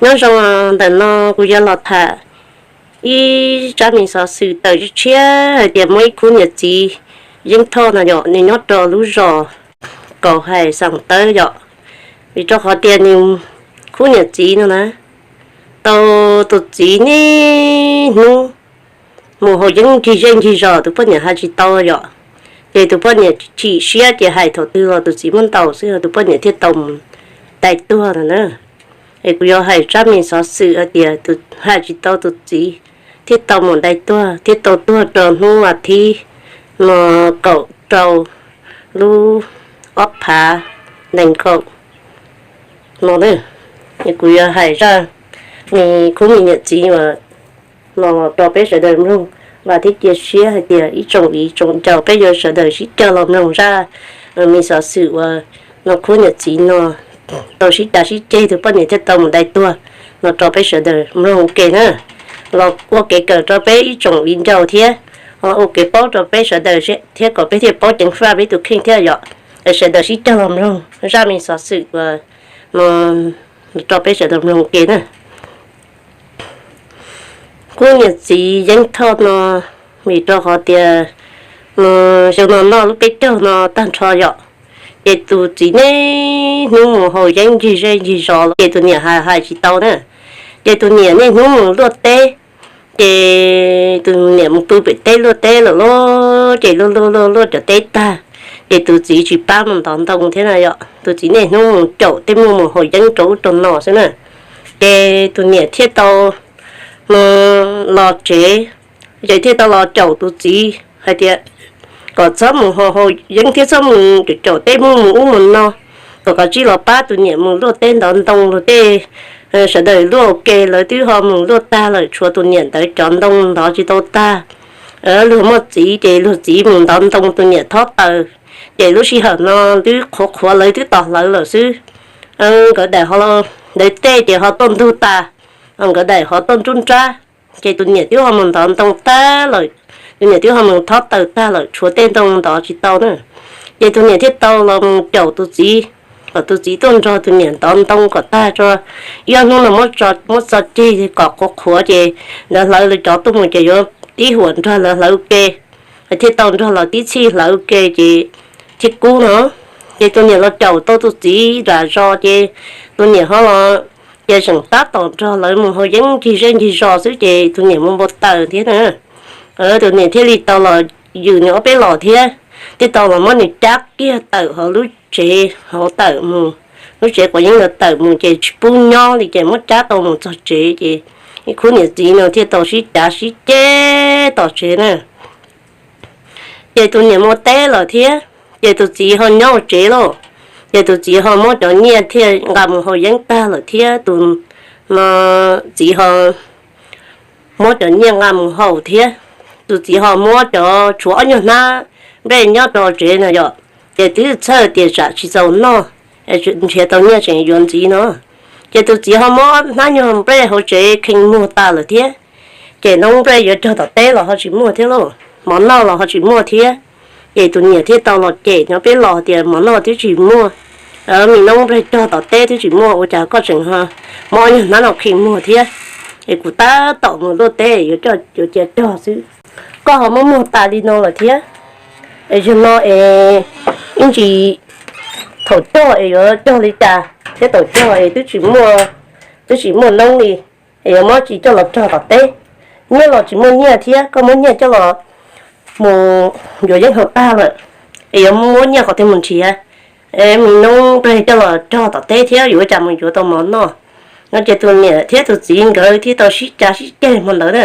Nyob zoo, ntawm no kuv yuav los tham ib tsab me xov xwm tawm tshiab hais tias muaj ib khub niam txiv Yeeb Thoj no yom, nws nyob rau lub zos Kaus Hais Xaam Tawb yom. Vim rau qhov tias nws khub niam txiv no na, tau tus txiv niaj hnub mus haus yeeb ncig zej ncig zos, tus poj niam hais tsis tau yom. Ces tus poj niam chim siab ces hais thaum twg los tus txiv muab ntaus xwb, tus poj niam thiaj tau mus dai tuag no na. Es kuv yuav hais tsab me xov xwm hais tias tus hais tsis tau tus txiv thiaj tau mus dai tuag, thiaj tau tuag rau hnub as thiv no kaum rau lub ob phav nees nkaum no. Kuv yuav hais zaj me khub me niam txiv uas no rau peb sawv daws mloog vas thiab cia siab hais tias ib tsoom viv tsoom ncaus peb yuav sawv daws sib cog los mloog zaj me xov xwm uas no khub niam txiv no tau sib cav sib ceg tus poj niam thiaj tau mus dai tuag no rau peb sawv daws mloog ua ke na. Los ua kev kawm rau peb ib tsoom viv ncaus thiab ua kev paub rau peb sawv daws thiab kom peb thiaj paub ceev faj peb tus kheej thiab yom. Sawv daws sib cog los mloog zaj me xov xwm uas no rau peb sawv daws mloog ua ke na. Khub niam txiv Yeeb Thoj no, vim rau qhov tias xyoo no noj lub peb caug no tag nrho yom, ces tus txiv niaj hnub mus haus yeeb ncig zej ncig zos los ces tus niam hais hais tsis tau na. Ces tus niam niaj hnub mus luaj teb, ces tus niam mus pw pem teb luaj teb lawm lauj, ces luaj luaj luaj luaj cov teb tag, ces tus txiv tsis pab mus ntov ntoo thiab na yom, tus txiv niaj hnub mus caum tej muag mus haus yeeb rau ub rau no xwb na. Ces tus niam thiaj tau los tsev, ces thiaj tau los caum tus txiv hais tias kom txhob mus haus yeeb thiab txhob mus caum caum tej muag mus ub mus no, kom koj tsij los pab tus niam mus luaj teb ntov ntoo los tej sawv daws luaj ua ke, lawv twb ho mus luaj tag lawm, tshuav tus niam ntawd cov ntoo ntov tsis tau tag. Luag muaj txiv ces luag txiv mus ntov ntoo tus niam thob taws, ces lub sij hawm no twb qhuav qhuav lawv twb tos hlawv lawm xwb. Nkawd daim ho, lawv tej ces ho tuaj ntug tas, nkawd daim ho tuaj nruab nrab, ces tus niam twb ho mus ntov ntoo tag lawm, tus niam twb ho mus thob taws tag lawm, tshuav tej ntoo ntov tsis tau na. Ces tus niam thiaj tau los mus caum tus txiv, kom tus txiv tuaj nrog tus niam ntov ntoo kom tag tso. Ib ob hnub no muab txo ceg kom qhuav qhuav ces lawv hlawv lawv cov tuaj mus ces yuav tib huam nrog lawv hlawv ua ke, thiaj tau nrog lawv tib txhij hlawv ua ke ces thiaj kub no. Ces tus niam los caum tau tus txiv zam zos ces tus niam ho los, ces tseem tab tom nrog lawv mus haus yeeb ncig zej ncig zos xwb ces tus niam mus npau taws thiab na. Tus niam thiaj li tau los yws nws ob peb los thiab, thiaj tau los muab nws cab kiag tawm hauv lub tsev hauv tawm mus, lub tsev quav yeeb ntawd tawm mus ces tsis pub nyob li ces muab cab tau mus txog tsev ces ib khub niam txiv no thiaj tau sib cav sib ceg tom tsev na. Ces tus niam mus teb lawm thiab, ces tus txiv ho nyob hauv tsev lauj. Ces tus txiv ho muab cov nyiaj thiaj nqa mus haus yeeb tag lawm thiab, tus txiv ho muab cov nyiaj nqa mus haus thiab. Tus txiv ho muab cov, tshuav ob nyuag hnab nplej nyob rau tsev no yom, ces twb txhawj tias tsam tsis txaus noj, nrhiav tau nyiaj tseem yuav ntxiv no. Ces tus txiv ho muab hnab nyuag nplej hauv tsev khee muag tas lawm thiab. Ces noob nplej yuav cog tom teb los ho tsis muaj thiab lauj, mov noj los ho tsis muaj thiab. Ces tus niam thiaj tau los cem nyob peb los tias mov noj twb tsis muaj, me noob nplej cog tom teb twb tsis muaj, ua cas koj tseem muab ob nyuag hnab no khee muag thiab? Es kuv tab tom mus luaj teb yuav coj, yuav cia cog xwb. Koj ho muab muag tas li no lawm thiab. Es yog no es ib ntsis thaum cog es yuav cog li cas thiab, thaum cog es twb tsis muaj, twb tsis muaj noob li, es yuav muab tsis coj los rog tom teb. Nyiaj los tsis muaj nyiaj thiab, koj muab nyiaj coj los mus yuav yeeb haus tag lawm, es yuav muab nyiaj qhov twg mus nrhiav? Es me noob nplej coj los rog tom teb thiab yuav ua cas mus yuav tau mov noj? No ces tus niam thiab tus txiv nkawd thiaj tau sib cav sib ceg hmo ntawd na.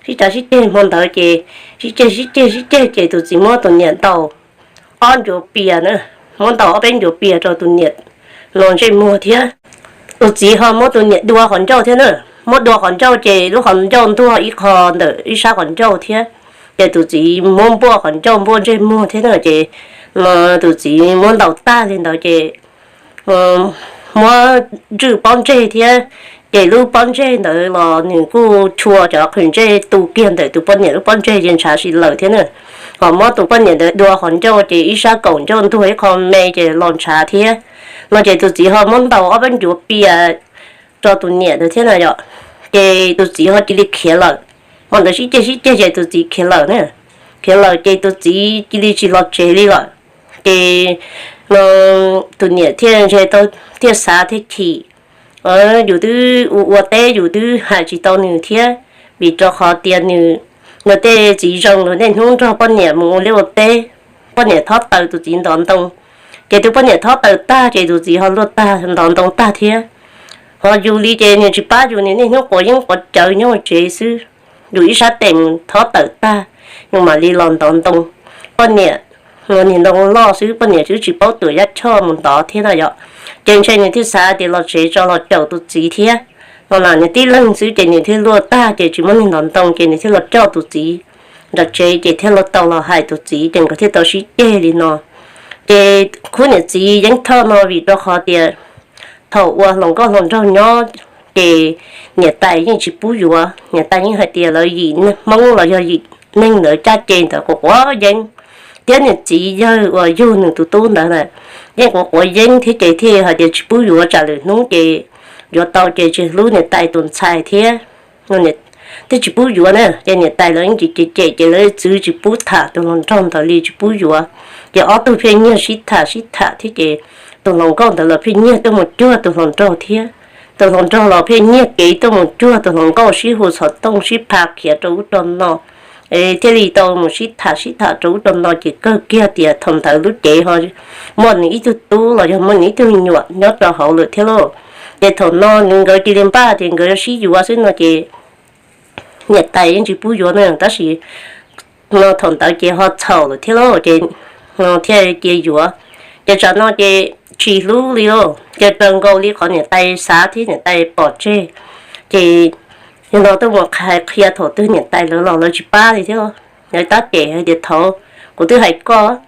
Sib cav sib ceg hmo ntawd ces sib ceg sib ceg sib ceg ces tus txiv muab tus niam ntaus ob ncuav pias na, muab ntaus ob peb ncuav pias rau tus niam los ntsej muag thiab. Tus txiv ho muab tus niam dua qhov ncauj thiab na, muab dua qhov ncauj ces lub qhov ncauj ntuag ib qho ntawm ib sab qhov ncauj thiab. Ces tus txiv muab npuaj qhov ncauj npuaj ntsej muag thiab na, ces tus txiv muab ntaus tag li ntawd ces muab ntswj pob ntseg thiab. Ces lub pob ntseg ntawd los nws kuj chua cov qhwv ntsej tu kiag ntawm tus poj niam lub pob ntseg ces ntshav si lawm thiab na. Ho muab tus poj niam ntawd dua qhov ncauj ces ib sab kaum ncauj ntuag ib qho me ces los ntshav thiab. No ces tus txiv ho muab ntaus ob peb ncuav pias rau tus niam ntawd thiab na yom. Ces tus txiv ho cia li khiav lawm. Hmo ntawd sib ceg sib ceg ces tus txiv khiav lawm na. Khiav lawm ces tus txiv cia li tsis los tsev li lawm. Ces tus niam thiaj ntshe tau, thiaj xav thiaj chim, yus twb ua ua teb yus twb hais tsis tau nws thiab, vim rau qhov tias nws, nws tej txiv zoo nws niaj hnub nrog poj niam mus ua liaj ua teb, poj niam thob taws tus txiv ntov ntoo, ces tus poj niam thob taws tag ces tus txiv ho luaj tag ntov ntoo tag thiab. Ho yus li ces nws tsis pab yus, nws niaj hnub quav yeeb quav cawv nyob hauv tsev xwb. Yus ib sab tes mus thob taws tag, yus mam li los ntov ntoo. Poj niam, niag ntoo loj xwb, poj niam twb tsis paub tuam yaj choj mus ntov thiab na yom. Ces ntshe nws thiaj xav tias los tsev tso los caum tus txiv thiab. No mas nws tib leeg xwb ces nws thiaj luaj tag ces tsis muaj neeg ntov ntoo ces nws thiaj los coj tus txiv nram tsev ces thiaj los tau los hais tus txiv ces nkawd thiaj tau sib ceg li no. Ces khub niam txiv Yeeb Thoj no vim rau qhov tias thaum uas hluas nkauj hluas nraug nyob ces niam tais yeej tsis pub yuav, niam tais yeej hais tias lawv yim Hmoob los yog yim neeg ntawd caj ces ntawd quav quav yeeb, thiab niam txiv yawg uas yug nws tus tub ntawd na yeej quav quav yeeb thiab ces thiaj hais tias tsis pub yuav tsam lwm hnub ces yuav tau ces tsis hlub niam tais tus ntxhais thiab, thiaj tsis pub yuav na. Ces niam tais lawv yeej tsis cem cem ces lawv txwv tsis pub tham tus hluas nraug ntawd li tsis pub yuav. Ces ob tug pheej nyiag sib tham sib tham thiab ces tus hluas nkauj ntawd los pheej nyiag tuaj mus cuag tus hluas nraug thiab. Tus hluas nraug los pheej nyiag kev tuaj mus cuag tus hluas nkauj sib hu xov tooj sib pha khiav rau ub rau no. Thiaj li tau mus sib tham sib tham rau ub rau no ces kawg kiag tias thaum ntawd lub cev ho muaj nws ib tug tub los yog muaj nws ib tug me nyuam nyob rau hauv lawm thiab lauj. Ces thaum no nws nkawd cia li npaj tias nkawd yuav sib yuav xwb no ces niam tais yeej tsis pub yuav na, tab sis no thaum ntawd ces ho txhaum lawm thiab lauj, ces thiaj cia yuav. Ces tsam no ces tsis hlub li lauj, ces raws nkaus li qhov niam tais xav thiab niam tais pom tseg. Ces yog no tuaj mus qhia thaum twg niam tais lawv los lawv tsis pab li thiab. Lawv tab cem hais tias thaud kuv twb hais koj,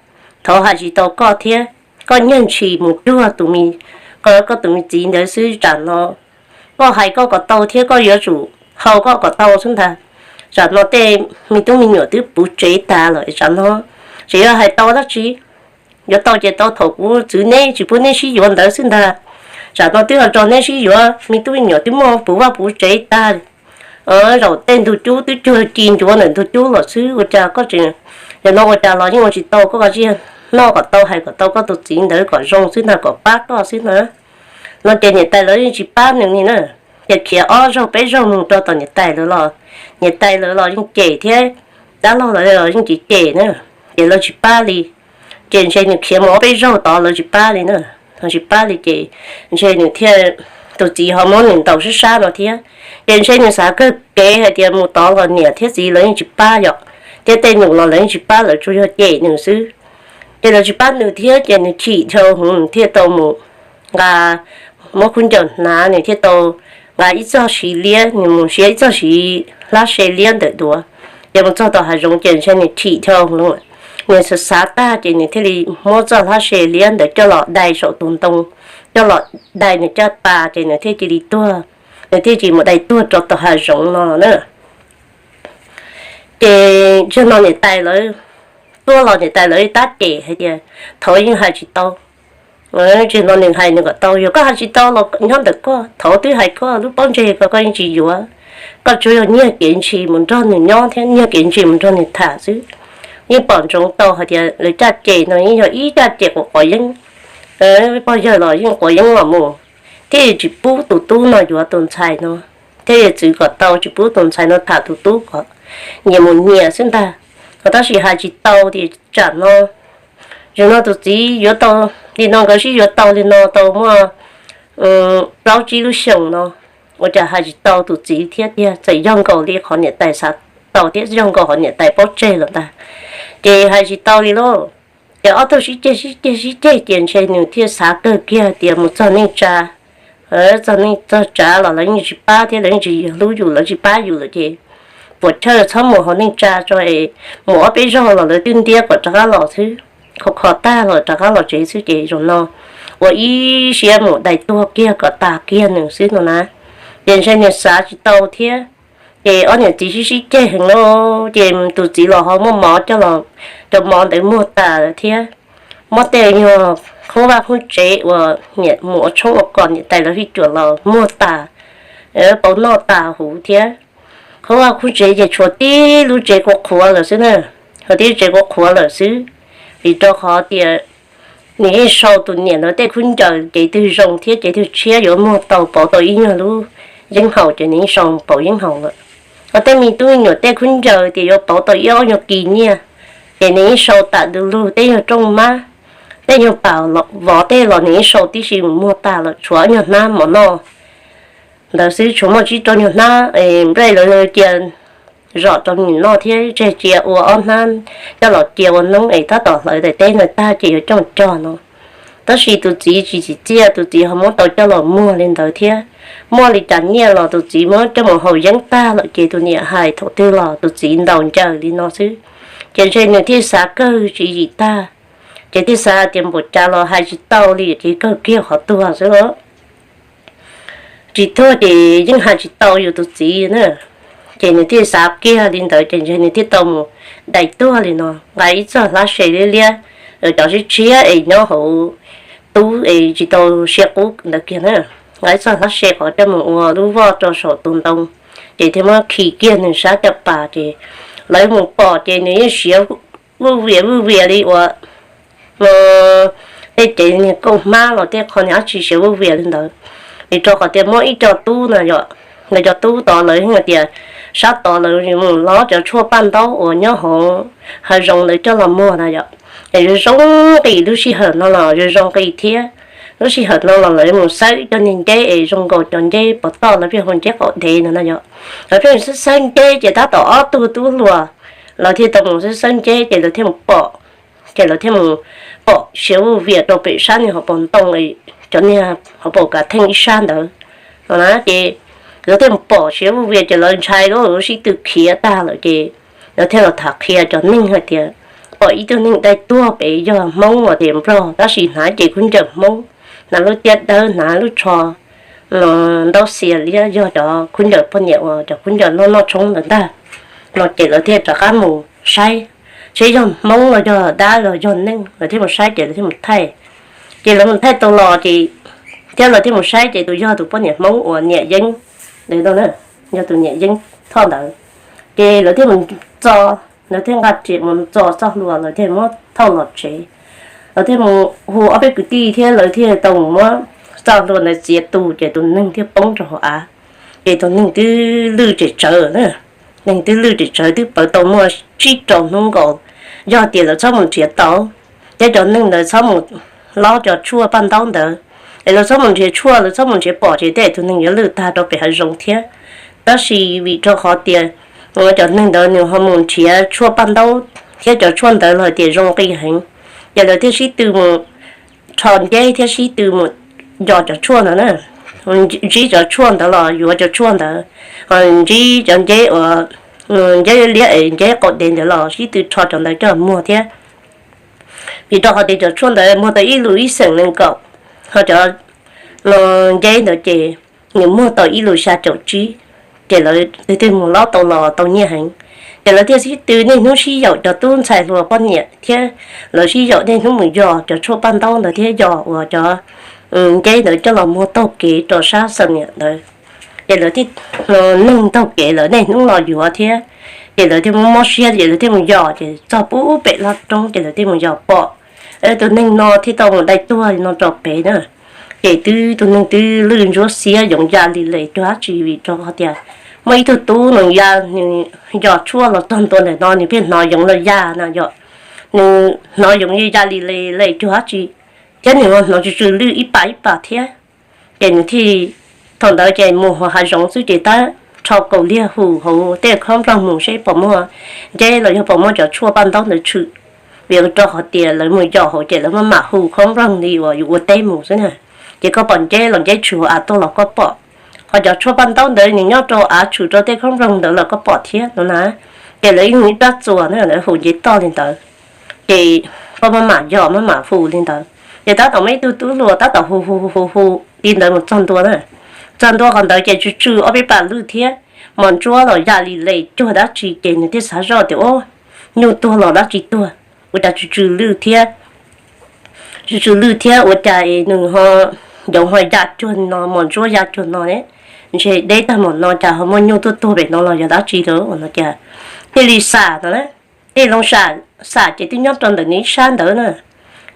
thaud hais tsis tau koj thiab, koj nyiag ntshis mus cuag tus me, koj tus me txiv ntawd xwb, tsam no koj hais koj kom tau thiab koj yuav tsum haus koj kom tau xwb ntag. Tsam no tej me tub me nyuam twb puv tsev tas lawm, tsam no tseem yuav hais tau dab tsi? Yuav tau ces tau thaum kuv txwv neb tsis pub neb sib yuav ntawd xwb ntag. Tsam no twb ho tso neb sib yuav, me tub me nyuam twb muaj puv vaj puv tsev tag. Zaum tej ntug cub twb cuag ci ncuav ntawm ntug cub los xwb, ua cas koj tseem, yog no ua cas los yeej ua tsis tau, koj cia noj kom tau hais kom tau koj tus txiv ntawd kom zoo xwb ntag, kom pab koj xwb na. No ces niam tais lawv yeej tsis pab nws li na. Ces khiav ob zaug peb zaug mus rau tom niam tais lawv los, niam tais lawv los yeej cem thiab, dab laug lawv los yeej cem cem na, ces lawv tsis pab li. Ces ntshe nws khiav mus ob peb zaug tod lawv tsis pab li na, tsis pab li ces ntshe nws thiaj, tus txiv ho muab nws ntaus sab sab no thiab. Ces ntshe nws xav kawg kev hais tias mus tod los niam thiab txiv lawv yeej tsis pab yom, thiab tej nus los lawv yeej tsis pab, lawv tsuas yog cem nws xwb. Ces lawv tsis pab nws thiab ces nws chim dhau hwv nws thiaj tau mus nqa, muab khaub ncaws hnav nws thiaj tau nqa ib txoj siv liab, nws mus siav ib txoj siv hlab se liab ntawm duav. Ces mus txog tom hav zoov ces ntshe nws chim dhau hwv, nws xav xav tag ces nws thiaj li muab txoj hlab se liab ntawd coj los dai saum tus ntoo, coj los dai nws caj pas ces nws thiaj cia li tuag, nws thiaj cia li mus dai tuag rau tom hav zoov no na. Ces tag no niam tais lawv tuaj los niam tais lawv tab cem hais tias thaud yeej hais tsis tau. Tsis no nws hais nws kom tau, yog koj hais tsis tau los nyob ntawm koj, thaud twb hais koj lub pob ntseg ko koj yeej tsis yuav. Koj tsuas yog nyiag kev ntshis mus nrog nws nyob thiab nyiag kev ntshis mus nrog nws tham xwb. Yeej pom ntsoov tau hais tias lawv caj ces no yeej yog ib caj ces quav quav yeeb, pog yawg los yeej quav yeeb los mus, thiaj tsis pub tus tub no yuav tus ntxhais no, thiaj txwv kom tau tsis pub tus ntxhais no tham tus tub kom nyias mus nyias xwb ntag. Tab sis hais tsis tau tias tsam no, zaum no tus txiv yuav tau li no, nkawd sib yuav tau li no tau muaj plaub tsib lub xyoos no, ua cas hais tsis tau tus txiv thiab tiag, txawm yog nkaus li qhov niam tais xav tau thiab yog nkaus qhov niam tais paub tseg los ntag, ces hais tsis tau li lauj. Ces ob tug sib ceg sib ceg sib ceg ces ntshe nws thiaj xav kawg kiag tias mus txog neej tsa, txog neej txog tsav los lawv yeej tsis pab thiab lawv yeej tsis hlub yus, lawv tsis pab yus lawm ces puas chawj txhob mus hauv neej tsa tso, mus ob peb zaug los lawv twb ntiab kom rov qab los xwb, kho kho tag los rov qab los tsev xwb ces zaum no ua ib siab mus dai tuag kiag kom tas kiag nws xwb no na. Ces ntshe nws xav tsis tau thiab, ces ob niam txiv sib sib ceg heev no, ces tus txiv los ho muaj mov coj los, cov mov ntawd muag tas lawm thiab, muab tej nyuag qhoob vaj qhoob tsev uas mus ua tshoob ua kos niam tais lawv fij cuam los muag tas, pauv noj tas huv thiab. Qhov vaj khub tsev ces tshuav tib lub tsev qhuav qhuav lawm xwb na, tshuav tib lub tsev qhuav qhuav lawm xwb, vim rau qhov tias nws yeej sau tus niam ntawd tej khaub ncaws ces twg zoo thiab ces twg tshiab yuav muag tau pauv tau ib nyuag lub yeeb haus ces nws yeej sau pauv yeeb haus lawm. Ho tej me tub me nyuam tej khaub ncaws tias yuav pauv tau ib ob nyuag kis nyiaj, ces nws yeej sau tas du lug tej nyuag rooj mab, tej nyuag pas vov tej los nws yeej sau tib si mus muag tas lawm, tshuav ob nyuag hnab mov noj ntawd xwb, tshuav muaj tsib rau nyuag hnab nplej lawv cia zom rau nws noj thiab tseg cia ua ob hnab coj los cia ua noob es tab tom hlawv daim teb ntawd tag ces yuav coj cog no. Tab sis tus txiv tsis tsim txiaj, tus txiv ho muab tau coj los muag li ntawd thiab. Muaj li cas nyiaj los tus txiv muab coj mus haus yeeb tag lawm ces tus niam hais thaum twg los tus txiv ntaus ncaws li no xwb. Ces ntshe nws thiaj xav kawg tsis yim tag, ces thiaj xav tias npaum cas los hais tsis tau li ces kawg kiag qhov tuag xwb los tsis tuag ces yeej hais tsis tau yus tus txiv na. Ces nws thiaj xav kiag li ntawd ces ntshe nws thiaj tau mus dai tuag li no, nqa ib txoj hlab se liab liab, cov siab tshiab es nyob hauv tub es tsis tau siab qub ntawd kiag na, nqa ib txoj hlab se qhov coj mus ua lub voj rau saum tus ntoo, ces thiaj muab khi kiag nws sab caj pas ces lawv mus pom ces nws yeej siav vuj vias vuj vias li uas tej cev niag kauj hmab los tej qho niag dab tsi siav vuj vias li ntawd. Vim rau qhov tias muaj ib co tub na yom, lawv cov tub tod lawv yeej hais tias sab tod lawv mus lob cov tshuaj paj ntaub uas nyob hauv hav zoov ntawd coj los muag na yom. Ces zoo zoo nqis lub sij hawm no los zoo zoo nqis thiab. Lub sij hawm no los lawv mus xawb cov niag nceb es zoo nkaus cov nceb pov toj lawv pheej hu nceb qaum dev no na yom. Lawv pheej xawb xawb nceb ces tab tom ob tug tub hluas lawv thiaj tau mus xawb xawb nceb ces lawv thiaj mus pom, ces lawv thiaj mus pom siav vuj vias rau pem sab niag hauv paus ntoo, cov niag hauv paus kav theej ib sab ntawd no na. Ces lawv thiaj mus pom siav vuj vias ces lawv ntshai lub sib tw khiav tag lawm ces lawv thiaj los tham qhia cov neeg hais tias pom ib tug neeg dai tuag pem yog Hmoob los tias Nplog, tab sis hnav cev khaub ncaws Hmoob, hnav lub tiab dawb, hnav lub tsho ntaub xias liab, yog cov khaub ncaws poj niam uas cov khaub ncaws noj noj tshoob ntawd ntag no. Ces lawv thiaj rov qab mus saib seb yog Hmoob los yog dab los yog neeg, lawv thiaj mus saib ces lawv thiaj mus thaij. Ces lawv mus thaij tau los ces thiab lawv thiaj mus saib ces tus yog tus poj niam Hmoob uas niam yeeb ntawd, yog tus niam yeeb Thoj ntawd. Ces lawv thiaj mus txo, lawv thiaj nqa riam mus txo txoj hlua, lawv thiaj muab thauj los tsev. Lawv thiaj mus hu ob peb kwv tij thiab lawv thiaj tau mus muab txoj hlua ntawd txiav tu ces tus neeg thiaj poob rau hauv av. Ces tus neeg twb lwj tsem tsawv na, neeg twb lwj tsem tsawv twb pawv tau muaj tsib rau hnub nkaus. Yog tias lawv txhob mus nrhiav tau, thiab cov neeg ntawd txhob mus lob cov tshuaj paj ntaub ntawd, es lawv txhob mus nrhiav tshuaj, lawv txhob mus nrhiav pom ces tej tus neeg yuav lwj tag rau pem hav zoov thiab. Tab sis vim rau qhov tias cov neeg ntawd nws ho mus nrhiav tshuaj paj ntaub thiab cov tshuaj ntawd los hais tias zoo nqi heev, ces lawv thiaj sib tw mus rho nceb thiab sib tw mus nco cov tshuaj ntawd na. Ntsib cov tshuaj ntawd los yuav cov tshuaj ntawd, ntsib cov nceb uas nceb liab es nceb qaum dev ntawd los sib tw rho cov ntawd coj muag thiab. Vim rau qhov tias cov tshuaj ntawd muag tau ib lus ib xeem nees nkaum, ho cov nceb ntawd ces nws muag tau ib lus xya caum tsib. Ces lawv tus twg mus lob tau los tau nyiaj heev. Ces lawv thiaj sib tw niaj hnub sib yaum cov tub ntxhais hluas poj niam thiab lawv sib yaum niaj hnub mus yos cov tshuaj paj ntaub ntawd thiab yos uas cov nceb ntawd coj los muag taug kev rau sab Xam Niam ntawd. Ces lawv thiaj neeg taug kev lawv niaj hnub los yuav thiab. Ces lawv thiaj muab mob siab ces lawv thiaj mus yos ces txog pub pem laj roob ces lawv thiaj mus yos pom tus neeg no thiaj tau mus dai tuag li no rau pem na. Ces twb tus neeg twb lwj ntsuab xiab yoov ya li les cuag dab tsi vim rau qhov tias muaj ib tug tub no ya, nws yos tshuaj los txog ntua ntawm no nws pheej hnov yoov los ya na yom. Nws hnov yoov ya li les cuag dab tsi, thiab nws hnov tsw tsw lwj ib pas ib pas thiab. Ces nws thiaj, thaum ntawd ces mus hauv hav zoov xwb ces tab rho kaus liag hu hauv tej khob nploog mus seb pom muaj nceb los yog pom muaj cov tshuaj paj ntaub ntawd tshwm. Vim rau qhov tias lawv mus yos hauv ces lawv maj mam hu khob nploog li uas yus ua teb mus xwb na. Ces koj pom nceb los nceb tshwm hauv av tuaj los koj pom. Ho cov tshuaj paj ntaub ntawd nws nyob rau av tshwm rau tej khob nploog ntawd los koj pom thiab no na. Ces lawv ib leeg ib rab txuas na, lawv hu nceb toj li ntawd. Ces koj maj mam yos maj mam hu li ntawd. Ces tab tom muaj ib tug tub hluas tab tom hu hu hu hu li ntawd mus txog ntua na. Txog ntua qhov ntawd ces tsw tsw ob peb pas lwj thiab, mos ntsuab los ya li les cuag dab tsi ces nws thiaj xav zoj tias, Ub, nyuj tuag los dab tsi tuag, ua cas tsw tsw lwj thiab, tsw tsw lwj thiab ua cas es nws ho yoov ho ya cuag no, mos ntsuab ya cuag no ne, ntshe deb tag mom no cas ho muaj nyuj tuaj tuag pem no los yog dab tsi lawm no ces thiaj li xam no na. Tej loo xam xam ces twb nyob rau ntawm nws ib sab ntawd na,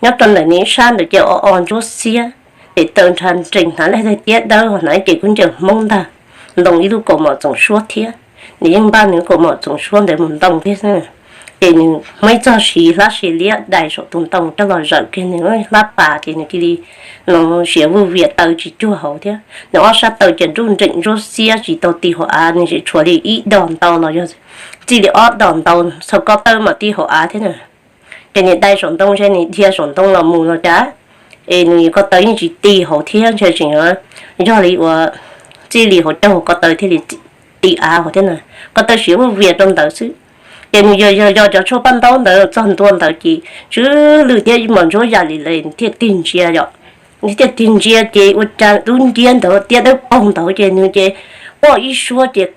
nyob rau ntawm nws ib sab ntawd ces o o ntsuab xiab, ces taw nrha nrees hnav lej tiab dawb hnav ces kub ncaws hmoob ntag, ntoo ib lub kaus mom txoom suab thiab, nws yeej npaj nws kaus mom txoom suab ntawd mus ntoo thiab xwb. Ces nws muaj ib txog siv hlab siv liab dai saum tus ntoo coj los zawm kiag nws hlab pas ces nws cia li no siav vuj vias taw tsis cuag hauv thiab, nws ob sab taw ces nruj nreem ntsuab xiab tsis tau ti hauv av, nws tseem tshuav li ib dos ntau los yog txij li ob dos ntau txog ko taw mam ti hauv av thiab na. Ces nws dai saum ntoo ntshe nws dhia saum ntoo los mus los cas, es nws ko taw yeej tsis ti hauv thiab ntshe tseem yog li uas txij li hauv caug ko taw thiaj li ti av hauv thiab na, ko taw siav vuj vias rau ntawd xwb. Ces nws yog yog yog cov tshuaj paj ntaub ntawd txog ntua ntawd ces tsw lwj thiab mos ntsuab ya li li nws thiaj tig ntsia yom, nws thiaj tig ntsia ces ua cas lub nciab ntawd tiab dawb paug ntawd ces nws ces poj ib suab ces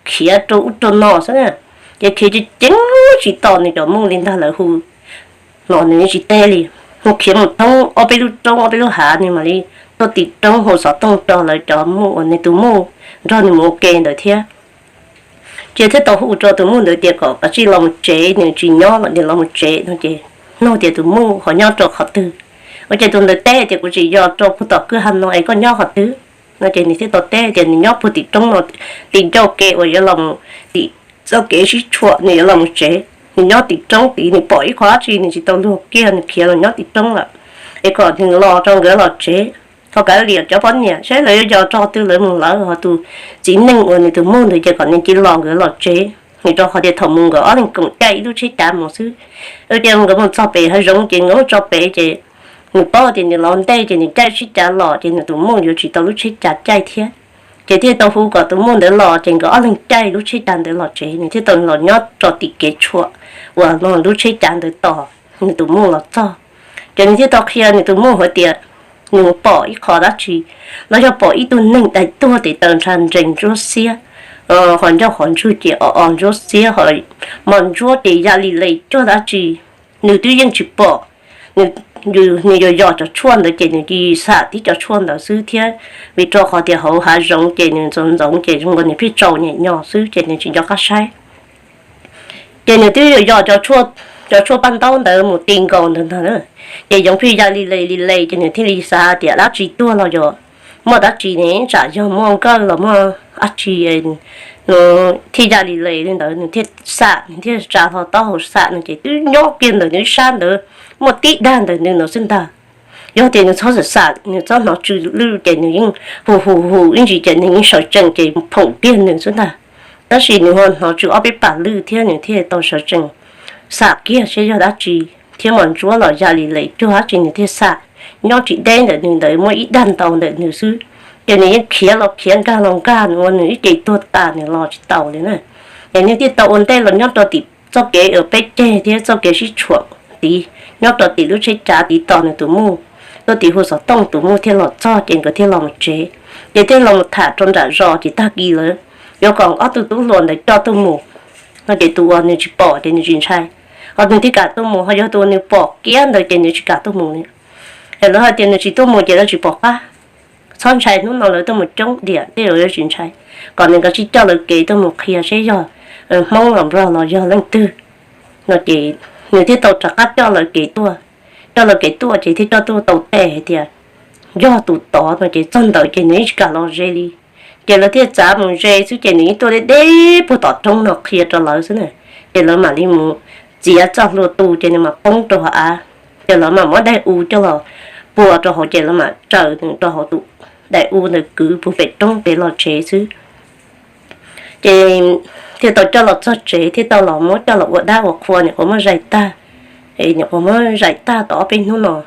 khiav rau ub rau no xwb na, ces khiav ceev ceev tsis tos nws cov muj li ntag lawv hu los nws tsis teb li. Nws khiav mus thoob ob peb lub roob ob peb lub hav nws mam li tuaj tim roob hu xov tooj rau lawv cov muj uas nws tus muj nrog nws mus ua ke ntawd thiab. Ces thiaj tau hu rau tus muj ntawd tias kom kav tsij los mus tsev, nws tsis nyob lawm, nws los mus tsev no ces nug tias tus muj ho nyob rau qhov twg. Ua ces tus ntawd teb tias kuv tseem yos rau puag tom kwj ha no es koj nyob qhov twg no ces nws thiaj tau teb tias nws nyob puag tim roob no, tim ncauj ke uas yuav los tim txoj kev sib tshuam nws yuav los mus tsev. Nws nyob tim roob tid nws pom ib qho dab tsi nws tsis tau luag kiag nws khiav los nyob tim roob lawm, es kom nws los rau nkawd los tsev. Ho kav liam cov poj niam saib lawv yuav yos rau qhov twg lawv mus lawm, ho tus txiv neej uas nws tus muj ntawd ces kom nws cia li los nkawd los tsev, nws rau qhov tias thaum mus nkawd ob leeg koom caij ib lub tsheb cav mus xwb. Ua cas nkawd mus txog pem hav zoov ces nkawd mus tso pem ces nws paub tias nws los ntej ces nws caij tsheb cav los ces nws tus muj yuav tsis tau lub tsheb cav caij thiab. Ces thiaj tau hu kom tus muj ntawd los ces nkawd ob leeg caij lub tsheb cav ntawd los tsev, nws thiaj tau los nyob rau tim kev tshuam uas lub tsheb cav ntawd tos nws tus muj los txog. Ces nws thiaj tau qhia nws tus muj hais tias nws pom ib qho dab tsi, los yog pom ib tug neeg dai tuag tes taw nrha nrees ntsuab xiab, ho ncauj qhov ntswg ces o o ntsuab xiab, ho mos ntsuab ces ya li li cuag dab tsi, nws twb yeej tsis pom. Nws, nws yog yos cov tshuaj ntawd ces nws cia li xam tib cov tshuaj ntawd xwb thiab, vim rau qhov tias hauv hav zoov ces nws ntxoov ntxoov ces zoo nkaus nws pheej tsaus nyem nyo xwb ces nws tsis nco qab saib. Ces nws twb yog yos cov tshuaj paj ntaub ntawd mus ti nkaus ntawd ntag, ces yoov pheej ya li li li li ces nws thiaj li xav tias dab tsi tuag los yog muaj dab tsi ne, tsam yog muaj nkawj los muaj dab tsi thiaj ya li li li ntawd, nws thiaj xam, nws thiaj tsa hlo taub hau xam no ces twb nyob kiag ntawm nws ib sab ntawd, muaj tib dag ntawm nws no xwb ntag. Yog tias nws txhob xam xam, nws txhob hnov tsw lwj ces nws yeej hu hu hu ib ntsis ces nws yeej sawv tsees ces phoom kiag nws xwb ntag. Tab sis nws ho hnov tsw ob peb pas lwj thiab nws thiaj tau sawv tsees xam kiag seb yog dab tsi, thiab mos ntsuab los ya li li cuag dab tsi nws thiaj xam. Nyob tsis deb ntawm nws ntawd muaj ib dag ntau ntawm nws xwb, ces nws yeej khiav los khiav nkag los nkag, nws ua nws ib ce tuag tas nws los tsis taus li na. Ces nws thiaj tau ua ntej los nyob rau tim txoj kev uas peb ceg thiab txoj kev sib tshuam tid, nyob rau tim lub tsheb cav tid tos nws tus muj. Tuaj tim hu xov tooj tus muj thiaj los txog ces nkawd thiaj los mus tsev. Ces thiaj los mus tham rau nram zos ces tag kis lawm, yuav kom ob tug tub hluas ntawd coj tuaj mus no ces tus uas nws tsis pom ces nws tsis ntshai, ho nws thiaj kam tuaj mus, ho yog tus uas nws pom kiag ntawd ces nws tsis kam tuaj mus li. Es lawv hais tias nws tsis tuaj mus ces lawv tsis pom qab. Txhob ntshai, hnub no lawv tuaj mus coob diam tej zaum yuav tsis ntshai, kom nws kav tsij coj lawv kev tuaj mus qhia seb yog Hmoob los Nplog los yog leej twg no ces nws thiaj tau rov qab coj lawv kev tuaj. Coj lawv kev tuaj ces thiaj coj tuaj tau tej hais tias yog tus tod no ces txog ntawd ces nws yeej tsis kam los ze li. Ces lawv thiaj txav mus ze xwb ces nws yeej tuaj deb deb puag tom roob no qhia rau lawv xwb na. Ces lawv mam li mus txiav txoj hlua tu ces nws mam poob rau hauv av. Ces lawv mam muab daim u coj los puag rau hauv ces lawv mam tsaws nws rau hauv tus daim u ntawd kwv puag pem roob pem los tsev xwb. Ces thiaj tau coj los txog tsev thiaj tau los muab coj los ua dab ua qhua, niam qhuav muab zais tag. Niam qhuav muab zais tag tau ob peb hnub no,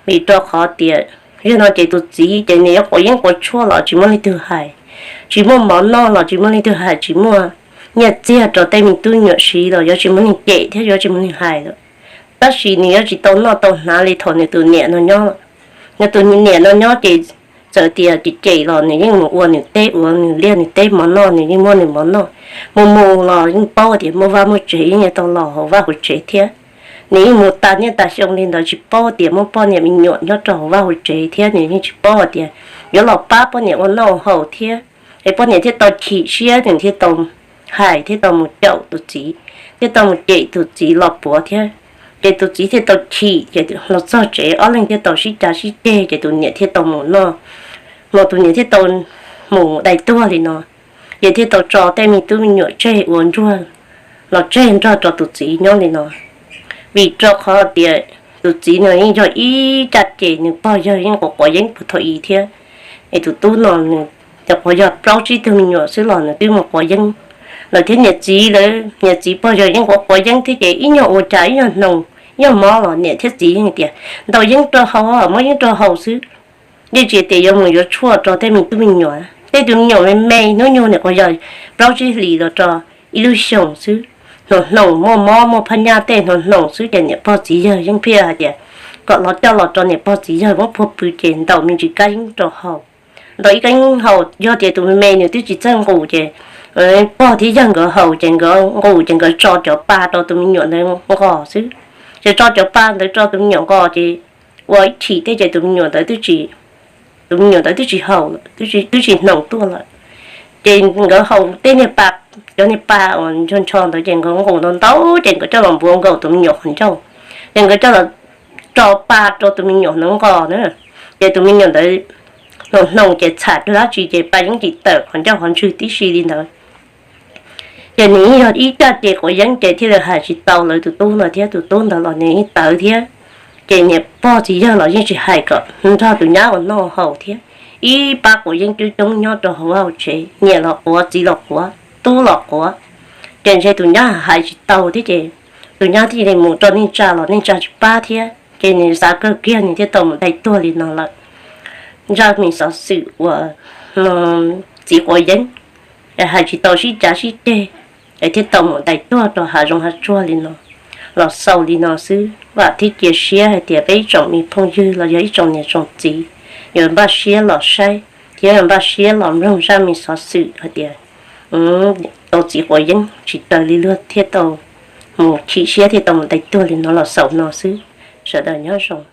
vim rau qhov tias yog no ces tus txiv ces nws yuav quav yeeb quav tshuaj los tsis muaj leej twg hais, tsis muaj mov noj los tsis muaj leej twg hais, tsis muaj nyiaj txiag rau tej me tub nyuam siv los yuav tsis muaj neeg cem thiab yuav tsis muaj neeg hais lawm. Tab sis nws yuav tsis tau noj tau hnav li thaum nws tus niam no nyob. Nws tus niam no nyob ces txawm tias cem cem los nws yeej mus ua nws teb, ua nws liaj nws teb, mov noj nws yeej muaj nws mov noj. Mus mus los yeej paub tias muaj vaj muaj tsev, yeej yuav tau los hauv vaj hauv tsev thiab. Nws yeej mus tas niaj tas xyoo li ntawd tsis paub tias muaj poj niam me nyuam nyob rau hauv vaj hauv tsev thiab nws yeej tsis paub hais tias yuav los pab poj niam ua noj haus thiab. Es poj niam thiaj tau chim siab, nws thiaj tau hais thiab tau mus caum tus txiv, thiaj tau mus cem tus txiv los puav thiab. Ces tus txiv thiaj tau chim ces los txog tsev ob leeg thiaj tau sib cav sib ceg ces tus niam thiaj tau mus noj, los tus niam thiaj tau mus dai tuag li no. Ces thiaj tau tso tej me tub me nyuam tseg ua ntsuag los tseg nrog rau tus txiv nyob li no. Vim rau qhov tias tus txiv no yeej yog ib caj ces nws pog yawg yeej quav quav yeeb puag thaum i thiab. Es tus tub no nws cov quav yog plaub tsib tug me nyuam xwb los nws twb mus quav yeeb lawm thiab niam txiv lawv, niam txiv pog yawg yeej quav quav yeeb thiab ces ib nyuag ua cas ib nyuag hnoos ib nyuag mob los niam thiab txiv yeej tias ntau yeeb rau haus, muab yeeb rau haus xwb. Yeej tsis tias yuav mus yuav tshuaj rau tej me tub me nyuam, tej tus me nyuam me me hnub nyoog nim qhuav yog plaub tsib hlis los rau ib lub xyoos xwb, hnoos hnoos muaj mob muaj phab nyaj tej hnoos hnoos xwb ces niam pog txiv yawg yeej pheej hais tias kom los coj los rau niam pog txiv yawg muab phua pw ces ntaus me ntsis kab yeeb rau haus. Ntaus ib kab yeeb haus, yog tias tus me me nws twb tsis txawj nqus ces pog thiab yawg nkawd haus ces nkawd nqus ces nkawd tso cov pa rau tus me nyuam ntawd nqos xwb. Ces tso cov pa ntawd rau tus me nyuam nqos ces ua ib chim tej ces tus me nyuam ntawd, tus me nyuam ntawd twb tsis haus, twb tsis hnoos tuaj lawm. Ces nkawd haus tej niag pa, cov niag pa uas ncho ncho ntawd ces nkawd nqus ntau ntau ces nkawd coj los npuav nkaus tus me nyuam qhov ncauj. Ces nkawd coj los tso pa rau tus me nyuam ntawd nqos na. Ces tus me nyuam ntawd hnoos hnoos ces txham dab tsi ces pa yeej tsis tawm qhov ncauj qhov ntswg tib si li ntawd. Ces nws yog ib caj ces quav yeeb ces thiaj li hais tsis tau lawv tus tub ntawd thiab tus tub ntawd los nws yeej tawv thiab. Ces niam pog txiv yawg los yeej tsis hais kom nrog tus nyab ua noj haus thiab. Ib pab quav yeeb coob coob nyob rau hauv vaj hauv tsev, niam los quav, txiv los quav, tub los quav. Ces ntshe tus nyab hais tsis tau thiab ces tus nyab thiaj li mus rau neej tsa los neej tsa tsis pab thiab ces nws xav kawg kiag nws thiaj tau mus dai tuag li no lawm. Zaj me xov xwm uas txiv quav yeeb, hais tsis tau sib cav sib ceg, es thiaj tau mus dai tuag rau hav zoov hav tsuag li no. Los xaus li no xwb, vam thiab cia siab hais tias peb ib tsoom me phooj ywg los yog ib tsoom niam tsoom txiv yuav npaj siab los saib thiab yuav npaj siab los mloog zaj me xov xwm hais tias tau txiv quav yeeb tsis taus li luag thiaj tau mus chim siab thiaj tau mus dai tuag li no los xaus no xwb. Sawv daws nyob zoo.